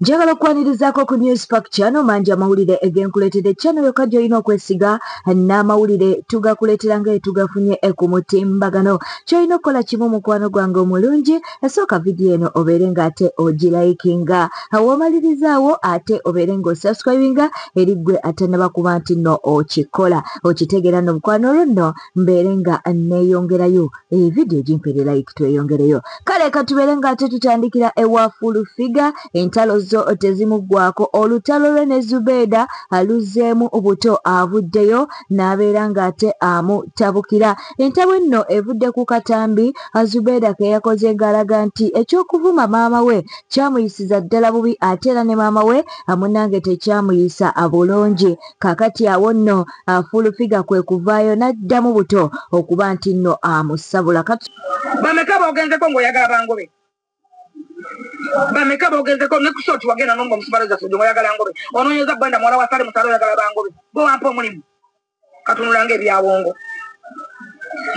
Njagala okwanirizaako ku News Park Channel, mangi amawulire egenkuleetedde. Channel yokka gy'olina okwesiga n'amawulire tugakuleetera nga tugafunye ku mutimbagano. Ky'olina okukola kimu, mukwano gwange omulungi, esooka vidiyo eno obeere ng'ate ogilikinga, w'omalirizaawo ate obeere ng'osubscribinga eri ggwe atannaba kuba nti nno okikola okitegeera nno mukwano. Olwo nno mbeere nga neeyongerayo vidiyo, gimpere like, tweyongereyo. Kale katubeere ng'ate tutandikira ewa Full Figure. Entalo zo tezimuggwako. Olutalo lwe ne Zubeeda aluzzeemu buto, avuddeyo n'abeera ng'ate amutabukira. Entabwe nno evudde ku katambi Zubeeda ke yakoze ng'alaga nti ekyokuvuma maama we kyamuyisiza ddala bubi, ate era ne maama we munnange tekyamuyisa bulungi. Kaakati awo nno Full Figure kwe kuvaayo n'addamu buto okuba nti nno amusabula. Bameka bogenzeko ng'oyagala bangobe? Bameka bogenzeko ne kusooti wagenda nomba omusubalaza sojo ng'oyagala ngobe? Onoonyeza Bwenda muwala wa Sale Musale, oyagala bangobe. Gwe wampa omulimu katunula ng'ebyawongo.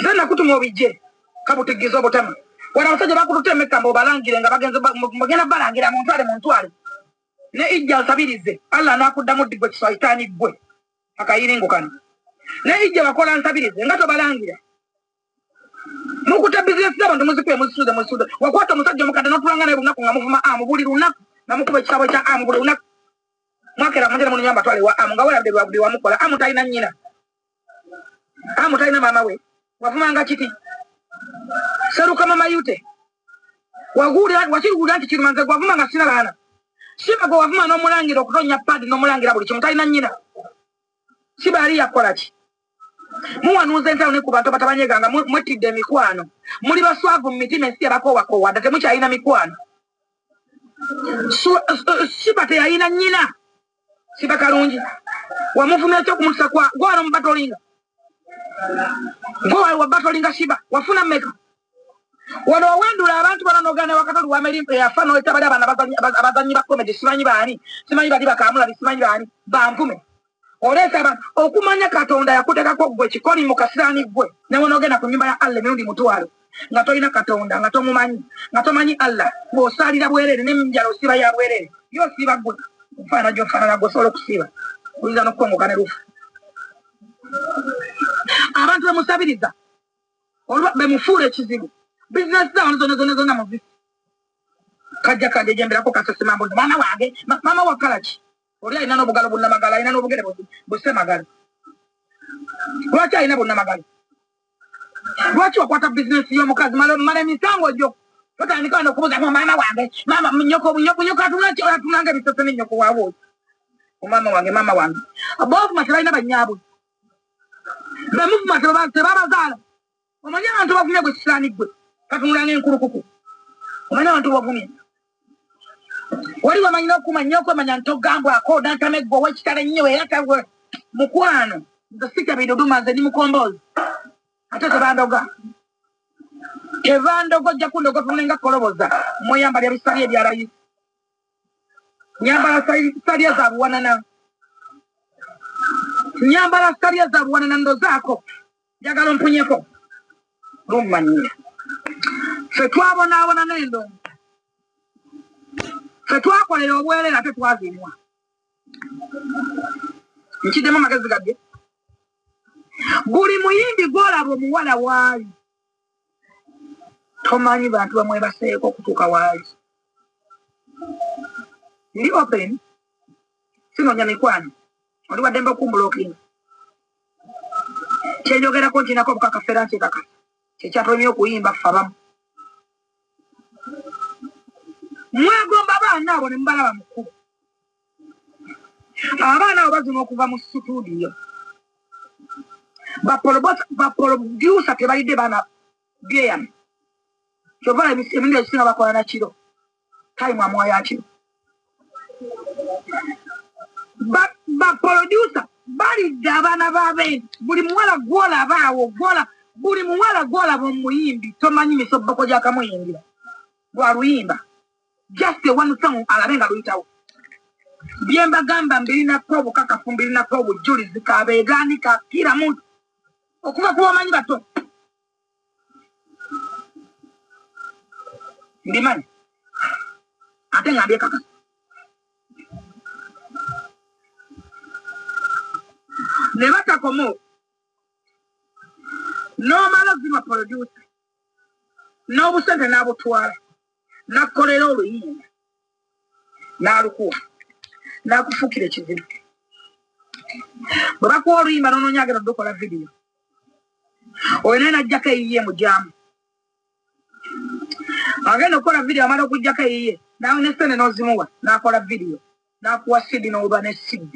Nze nakutuma obijje kabutegeeza obutama. Wano abasajja bakututte emekka mbe obalangire nga bagenze bagenda balangira muntwale muntwale ne ijja nsabirize Allah n'akuddamu ddi? Gwe kiswaitaani gwe akayiringo kano ne ijja bakola nsabirize nga tobalangira. Mukuta bizinesi z'abantu muzikuye, muzisuuze muzisuuze. Wakwata omusajja omukadde n'otulanga naye lunaku nga muvuma amu buli lunaku, nga mukuba ekitabo kya amu buli lunaku. Mwakera mujera munyamba twale wa amu nga werabye bwe wamukola. Amu talina nnyina, amu talina maama we. Wavumanga kiti seruka mama yute waguulira wakiriwulira nti kiruma. Nze gwavuma nga sina baana. Siba gwe wavuma n'omulangira okutonya padi n'omulangira buli kimu, talina nnyina. Siba ali yakola ki? Muwanuuza entalo ne ku bantu abatabanyeganga. Mwettidde emikwano, muli baswavu mu mitima. Ensi yabakoowakoowa dda, temukyalina mikwano. Siba teyalina nnyina. Siba kalungi wamuvumya ekyokumutisa kwa gwala omubatolinga gwe wabatolinga. Siba wafuna mmeka? Wano owendula abantu bano nogana wakatoli wameri eyafa noeta bali abaana abazanyi ba comedy, simanyi baani, simanyi bali bakamulabi, simanyi baani bampume. Oleeta abantu okumanya Katonda yakuteekako gwe kikoli mu kasiraani gwe newe nogenda ku nyumba ya Allah emirundi 1000 nga tolina Katonda, nga tomumanyi, nga tomanyi Allah, ng'osaalira bwereere n'enjala osiiba ya bwereere. Yo osiiba gwe ofaanana gy'ofaanana gwe osobola okusiiba, oyinza n'okukongoka ne lufu. Abantu bemusabiriza olwa bemufuula ekizibu, bizinesi zaabwe zonna zonna zonna muzisi kajja kanjejemberako kasesemambo. Maama wange, maama wa kalaki oli alina n'obugalo bunnamagalo, alina n'obugere busemagalo. Lwaki alina bunnamagalo? Lwaki wakwata bizinesi y'omukazi? Mala emisango gyo totandika wano okubuuza maama wange, maama nyoko nyoko nyoko atunanga ebisose ne nyoko waabwe oyo. Maama wange, maama wange. Boovuma tebalina banyaabwe, bemuvuma tebabazaala. Omanyi abantu bavumye gwe kisiraani gwe katunulanga enkulukuku. Omanyi abantu bavumye wali wamanyi n'okumanya okwemanya ntogambwako nantameggo ow'ekitalo ennyo era tagwe mukwano. Nze sitya biduduma, nze ndi mukomboozi ate tebandoga, tebandoga. Ojja kundoga otunule koloboza mweyambalya bisali ebya layisi. Nyambala salya za buwanana, nyambala salya za buwanana. Ndozaako njagala ompunyeko lumanyira. Ffe twabonaabona n'endongo, ffe twakolera obwerere ate twazinwa. Nkiddemu amagezi gadde. Buli muyimbi gwolaba omuwala waali tomanyi bantu bamwebaseeko okutuuka waali. Ndi open, sinoonya mikwano. Oli waddembe okumblockinga. Kyenjogerako nkinako obukakafu era nkyekakasa kyekyatolumye okuyimba. Ffe abamu mwegomba abaana abo ne mubalaba mu kkubo. Abaana abo bazina okuva mu situdiyo, baproducer tebalidde baana byeyame. Kyova emirundi egisinga bakola nakiro, time amuwa yakiro. Baproducer balidde abaana babendi. Buli muwala gwolaba awo gwola, buli muwala gwolaba omuyimbi tomanyi misobboko gyakamuyingira lwaluyimba, just one song alabe nga luyitawo. Byembagamba mbirinako obukakafu, mbirinako obujulizi. Kabeegaani kakira muntu okuva ku bamanyi bato mbimanyi ate nga mbyekakasa. Ne batakoma n'omala zima producer n'obusente n'abutwala n'akkolera oluyimba n'alukuwa n'akufuukira ekizibu. Bwe bakuwa oluyimba n'onoonya agenda okukola vidiyo, oyo naye n'aggyako eyiye mugyamu, agenda okukola vidiyo, amala okuggyako eyiye naawe ne ssente n'ozimuwa n'akola vidiyo n'akuwa CD n'oba ne CD.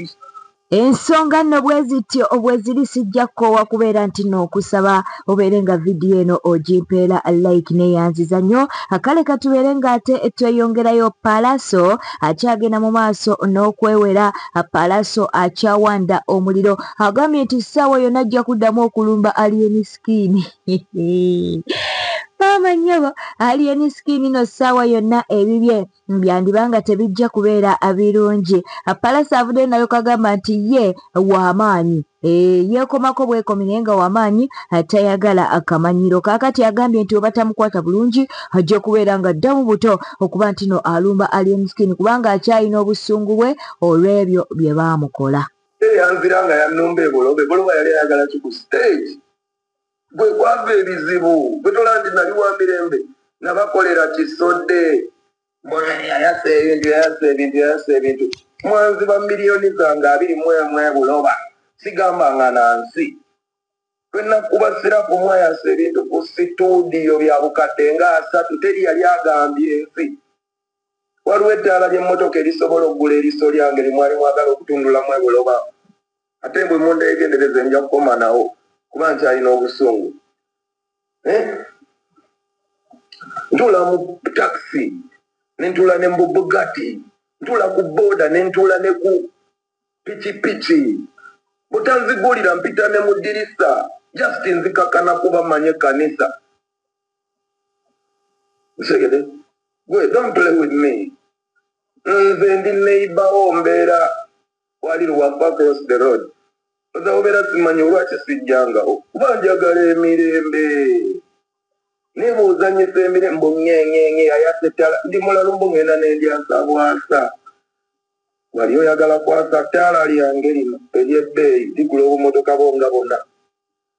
Ensonga nno bwe zityo bwe ziri, sijja kukoowa kubeera nti nno okusaba obeere nga vidiyo eno ogimpeera like, neeyanziza nnyo. Kale katubeere ng'ate tweyongerayo. Pallaso akyagenda mu maaso n'okwewera. Pallaso akyawanda omuliro, agambye nti ssaawa yonna ajja kuddamu okulumba Alien Skin. Maama nnyabo, Alien Skin no ssaawa yonna ebibye byandibanga tebijja kubeera birungi. Pallaso avuddeyo nayo kagamba nti ye w'amaanyi, yeekomako bwekomi naye nga w'amaanyi, tayagala akamanyiro. Kaakati agambye nti oba tamukwata bulungi ajja kubeera nga ddamu buto okuba nti no alumba Alien Skin, kubanga akyalina obusungu bwe olw'ebyo bye baamukola. Yanzira nga yannumba ebulobe buloba, yali ayagala ki ku stage? Bwe kwava ebizibu bwe tola nti nali wa mirembe, nabakolera kisodde, yayasa ebintu, yayasa ebintu, yayasa ebintu. Mwanziba miliyoni zange 21 ebuloba, sigamba nga nansi lwenakuba sirapu. Mwayasa ebintu ku situdiyo bya bukadde nga 30, teri yali agambye ensi. Waliwo ettaala ly'emmotoka erisobola okugula eriso lyange limwali mwagala okutundulamu ebuloba. Ate bwe mundeegendereza nja kukoma nawo kuba nkyalina obusungu. Eh? Ntuula mu takisi, nentuula ne mu Bugatti, ntuula ku booda, nentuula ne ku pikipiki. Butanzigulira mpita ne mu ddirisa, just nzikakana kuba manye kanisa. Nsegede gwe, don't play with me. Nze ndi neighbor, mbeera wali Luwava across the road. Oza obeera simanyi olwaki sijjangawo, kuba njagala emirembe. Naye bw'ozanyisa emirembe ngengenge ayasa ettala, ndi mulalu, mbu ngenda nendyasa bwasa. Wali oyagala kwasa ttaala lyange lino eryebbeeyi ligula obumotoka bwonga bonna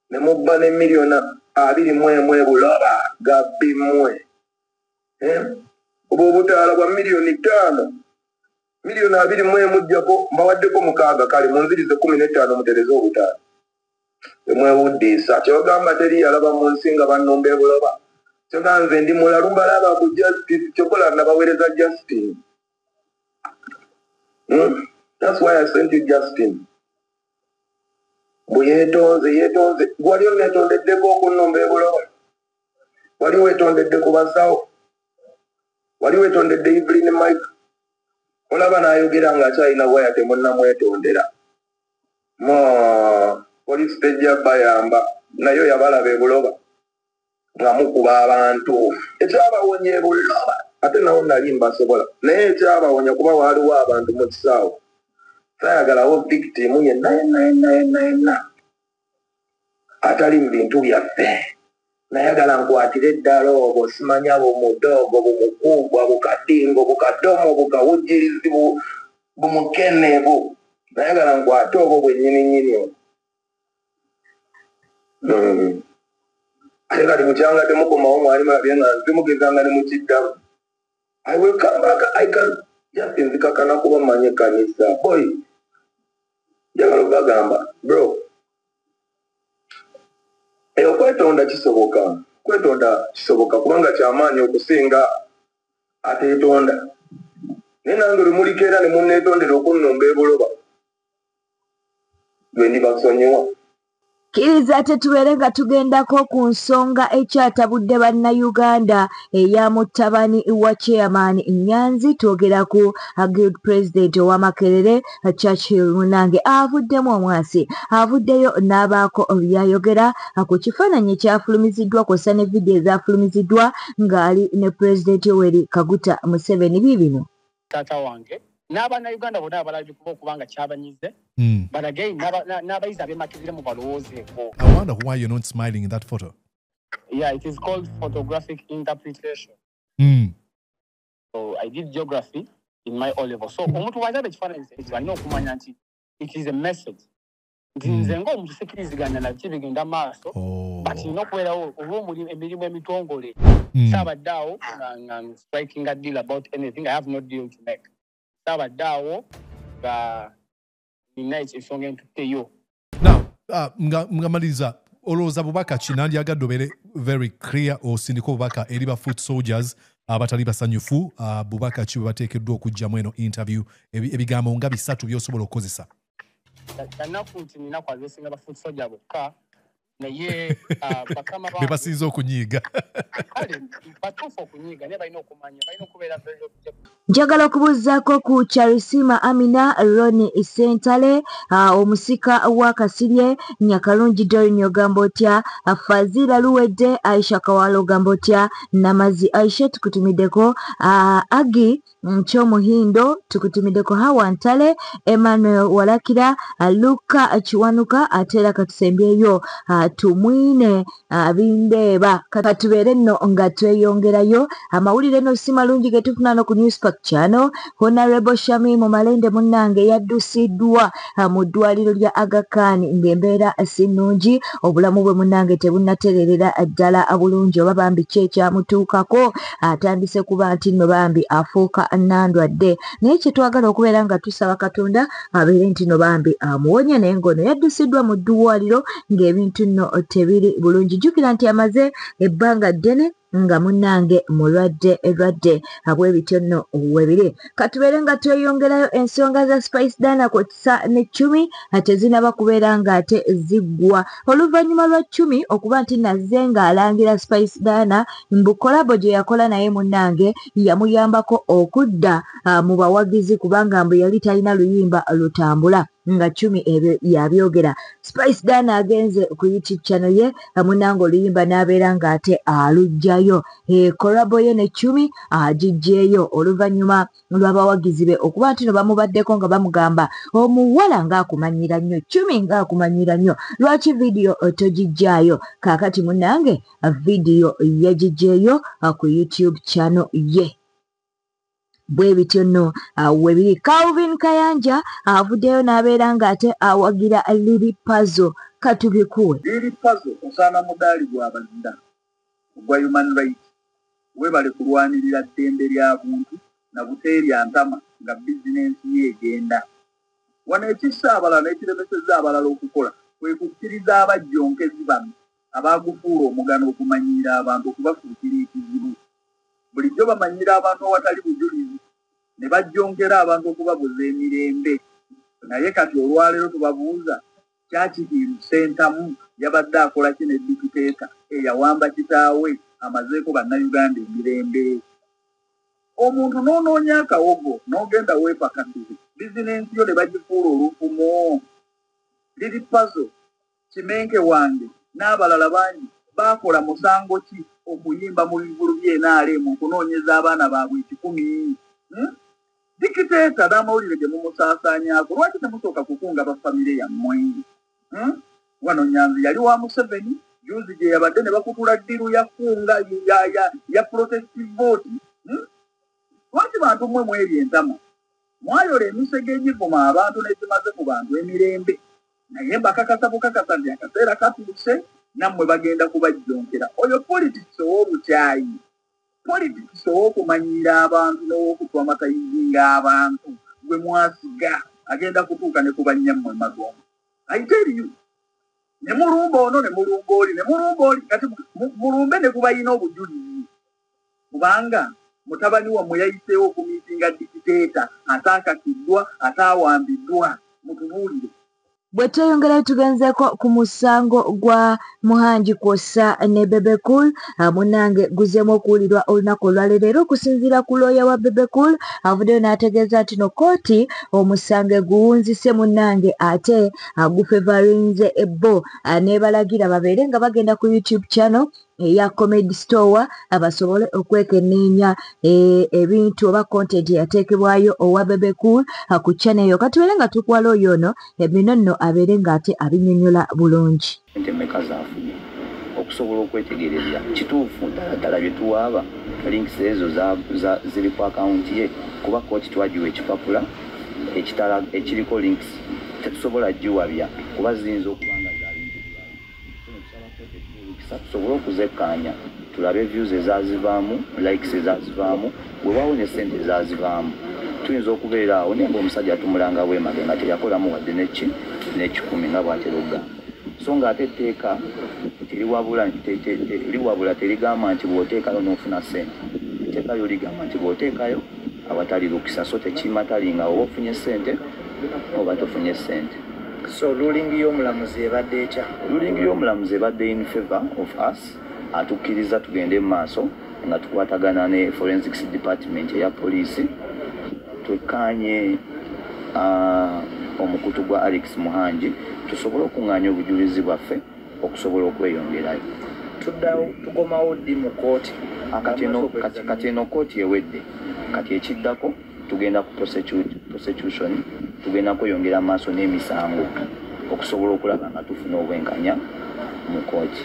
ne mubba ne miliyoni 21 ebuloba gabbi mmwe. Eh? Obwo obutaala bwa miliyoni 5, miliyoni 21 jjako mbawaddeko 6, kale munzirize 15 mutereze obutaala. Temwewuddiisa. Kyogamba teri yalaba mu nsi nga bannumba ebuloba. Kyogamba nze ndi mulalu, mbalaba ku justice. Kyokola nabaweereza Justin. That's why I sent you Justin. Bwe yeetonze, yeetonze. Wali oneetondeddeko okunnumba ebuloba? Wali weetondedde ku basawo? Wali weetondedde Evelyn Mike? Olaba n'ayogera ng'akyalina waya, temunnamwetondera. Mo poliisi tejja bayamba, nayo yabalaba ebuloba nga mukuba abantu. Ekyabawonya ebuloba, ate nawo nali mbasobola, naye ekyabawonya kuba waaliwo abantu mu kisaawe. Saayagalawo victim yenna yenna yenna yenna yenna atali mu bintu byaffe. Nayagala nkwatire eddala obwo simanya bumudoogo, bumukuubwa, bukadingo, bukadomo, bukawujirizi, bumukene bu. Nayagala nkwate obwo bwennyini nnyini obwo. Ate kati mukyanga temukomawo, mwali mulabye nga nze mugezanga ne mukiddamu. I will come back. I can just nzikakana kuba manye kanisa. Boy, njagala okubagamba, bro, eyo kwetonda kisoboka, kwetonda kisoboka kubanga kyamaanyi okusinga ateetonda. Naye nange lwe mulikeera ne munneetondera okunnumba ebuloba, lwe ndibasonyiwa. Kkiriza ate tubeere nga tugendako ku nsonga ekyatabudde bannayuganda eya mutabani wa Chairman Nyanzi. Twogera ku guild president owa Makerere, Churchill. Munange avuddemu omwasi, avuddeyo n'abaako byayogera ku kifaananyi ekyafulumiziddwa kw'ossa ne vidiyo ezafulumiziddwa ng'ali ne President Yoweri Kaguta Museveni. Biibino. Taata wange n'abannayuganda bonna abalabye kuba okubanga kyabanyize. But again, n'abayizi ab'e mu balowoozeeko. I wonder why you're not smiling in that photo. Yeah, it is called photographic interpretation. So I did geography in my O level. So omuntu bw'alaba ekifaananyi ekyo alina okumanya nti it is a message. Nti nze ng'omuntu sikiriziganya na biki bigenda maaso, but nina okubeerawo olw'omulimu, emirimu emitongole. Saabadde awo nga striking a deal about anything. I have no deal to make. Saabadde awo nga nina ensonga entutteyo. Now, nga maliriza, olowooza bubaka ki? Nandyagadde obeere very clear, osindika obubaka eri ba foot soldiers abatali basanyufu. Bubaka ki bwe bateekeddwa okuggyamu eno interview? Ebigambo nga bisatu by'osobola okukozesa. Kanaku nti nina kwazesinga ba foot soldier bokka, naye bakama be basinze okunyiiga. Kale batuufu okunyiiga, naye balina okumanya, balina okubeera very objective. Njagala okubuuzaako ku Charisima Amina, Roni Sentale, omusika wa Kasirye Nyakalungi, Dorin ogamba otya? Fazila Luwedde, Aisha Kawala ogamba otya? Namazi Aisha tukutumiddeko, Agi Nkyomuhindo tukutumiddeko, Hawa Ntale, Emmanuel Walakira, Luka Kiwanuka, ate era katusembyeyo Tumwine Bindeeba. Katubeere nno nga tweyongerayo. Amawulire no si malungi ge tufuna no ku Newspark Channel. Honorable Shamim Malende munnange yaddusiddwa mu ddwaliro lya Aga Khan ng'embeera si nnungi, obulamu bwe munnange tebunnatereerera ddala bulungi, oba bambi ki ekyamutuukako, atandise kuba nti nno bambi afuuka nandwadde. Naye kye twagala okubeera nga tusaba Katonda abeere nti nno bambi amuwonya, naye ng'ono yaddusiddwa mu ddwaliro ng'ebintu nno tebiri bulungi. Jjukira nti amaze ebbanga ddene nga munnange mulwadde lwadde, bwe bityo nno webiri. Katubeere nga tweyongerayo. Ensonga za Spice Diana kw'ossa ne Chumi tezinnaba kubeera ng'ate ziggwa, oluvannyuma lwa Chumi okuba nti nazze ng'alangira Spice Diana mbu collabo gye yakola naye munnange yamuyambako okudda mu bawagizi, kubanga mbu yali talina luyimba lutambula, nga Chumi ebyo yabyogera. Spice Diana agenze ku YouTube channel ye munnange, oluyimba n'abeera ng'ate aluggyayo. Collabo ye ne Chumi agiggyeyo oluvannyuma lw'abawagizi be okuba nti no bamubaddeko nga bamugamba, omuwala ng'akumanyira nnyo Chumi, ng'akumanyira nnyo, lwaki vidiyo togiggyaayo? Kaakati munnange vidiyo yagiggyeyo ku YouTube channel ye. Bwe bityo nno webiri. Calvin Kayanja avuddeyo n'abeera ng'ate awagira Lil Pazo. Katubikuwe. Lil Pazo, osaana mudaali gwa bazira ogwa human rights. Webale kulwanirira ddembe lya buntu na buteerya ntama nga bizinensi ye egenda. Wano ekissa abalala n'ekiremesezza abalala okukola kwe kukkiriza abajjonkezi bano abagufuula omugano okumanyiira abantu, okubafuukira ekizibu. Bulijjo bamanyiira abantu awatali bujulizi ne bajjonkera abantu okubabuza emirembe. Naye kati olwaleero tubabuuza, Churchill Ssentamu yabadde akola ki ne dictator eyawamba kitaawe amazeeko Bannayuganda emirembe? Omuntu n'onoonya akawogo n'ogenda weepakasize, bizinensi yo ne bagifuula olufumo. Lil Pazo, Kimenke wange n'abalala bangi baakola musango ki okuyimba mu bivulu by'NRM okunoonyeza abaana baabwe 100? Dictator n'amawulire ge mumusaasaanyaako, lwaki temusooka kukunga bafamire yammwe? Wano Nyanzi yali wa Museveni, juzi gye yabadde ne bakutula deal ya kunga ya protest vote. Lwaki bantu mmwe mweri entama mwayola emisege egivuma abantu n'ekimaze ku bantu emirembe? Naye mbakakasa bukakasa nti akaseera katuuse nammwe bagenda kubajjonkera. Oyo politics ow'obukyayi, politics ow'okumanyiira abantu n'ow'okutraumatizinga abantu gwe mwasiga, agenda kutuuka ne ku bannyammwe magombe. I tell you, ne mulumba ono, ne mulumba oli, ne mulumba oli, kati mulumbe ne kubayina obujulizi, kubanga mutabani wammwe yayiseewo okumiitinga dictator ataakakiddwa, ataawambiddwa. Mutubuulire. Bwe tweyongerayo, tugenzeeko ku musango gwa Muhangi kwossa ne Bebe Cool. Munnange guzeemu okuwulirwa olunaku olwaleero, era okusinziira ku looya wa Bebe Cool, avuddeyo n'ategeeza nti no kooti omusango eguwunzise munnange, ate gufevarinze ebbo, n'ebalagira babeere nga bagenda ku YouTube channel eya Comedy Store basobole okwekenneenya ebintu oba content eyateekebwayo owa Bebe Cool ku channel eyo. Katubeere nga tukwala oyo ono, bino nno abeere ng'ate abinyonnyola bulungi. Sente mmeka zaafunye okusobola okwetegereza kituufu ddala ddala bye tuwaaba, links ezo ziri ku akawunti ye? Kuba kooti twagiwa ekipapula ekiriko links. Tetusobola giwabya kuba ziyinza okuba nga za bintu birala. So tusaba kooti etuwa tusobole okuzekkaanya, tulabe views ezazivaamu, likes ezazivaamu, weewaawo ne ssente ezazivaamu. Tuyinza okubeera awo naye ng'omusajja tumulanga bwemage nga teyakolamu wadde neki n'ekikumi nga bw'atera okugamba. So ng'ate etteeka liwabula, terigamba nti bw'oteekayo n'ofuna ssente. Etteeka lyo ligamba nti bw'oteekayo awatali lukisa, so tekimatalinga oba ofunye ssente oba tofunye ssente. So ruling y'omulamuzi ebadde etya? Ruling y'omulamuzi ebadde in favor of us. Atukkiriza tugende mu maaso nga tukwatagana ne forensics department eya poliisi, twekkaanye omukutu gwa Alex Muhangi, tusobole okuŋŋaanya obujulizi bwaffe okusobola okweyongerayo. Tuddawo, tukomawo ddi mu kooti? Kati eno kooti ewedde. Kati ekiddako tugenda ku prosecution, tugenda kweyongera maaso n'emisango okusobola okulaba nga tufuna obwenkanya mu kooti.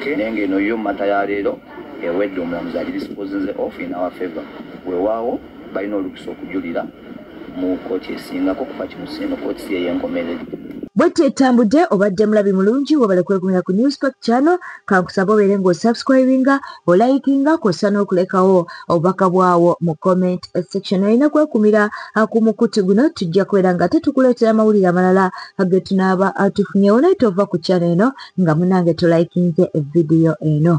Naye ng'eno yo matter ya leero ewedde, omulamuzi ali disposinze off in our favor. Weewaawo balina olukisa okujulira mu kooti esingako, kuba kino si eno kooti si ey'enkomeredde. Bwetyo etambudde. Obadde mulabi mulungi, wabale kwekumira ku Newspack channel. Kankusaba obeere ng'osubscribinga, olikinga, kw'ossa n'okulekawo obubaka bwawo mu comment section. Olina kwekumira ku mukutu guno, tujja kubeera nga tetukuleetera amawulire amalala ge tunaaba tufunyewo. Naye tova ku channel eno nga munange tolikinze vidiyo eno.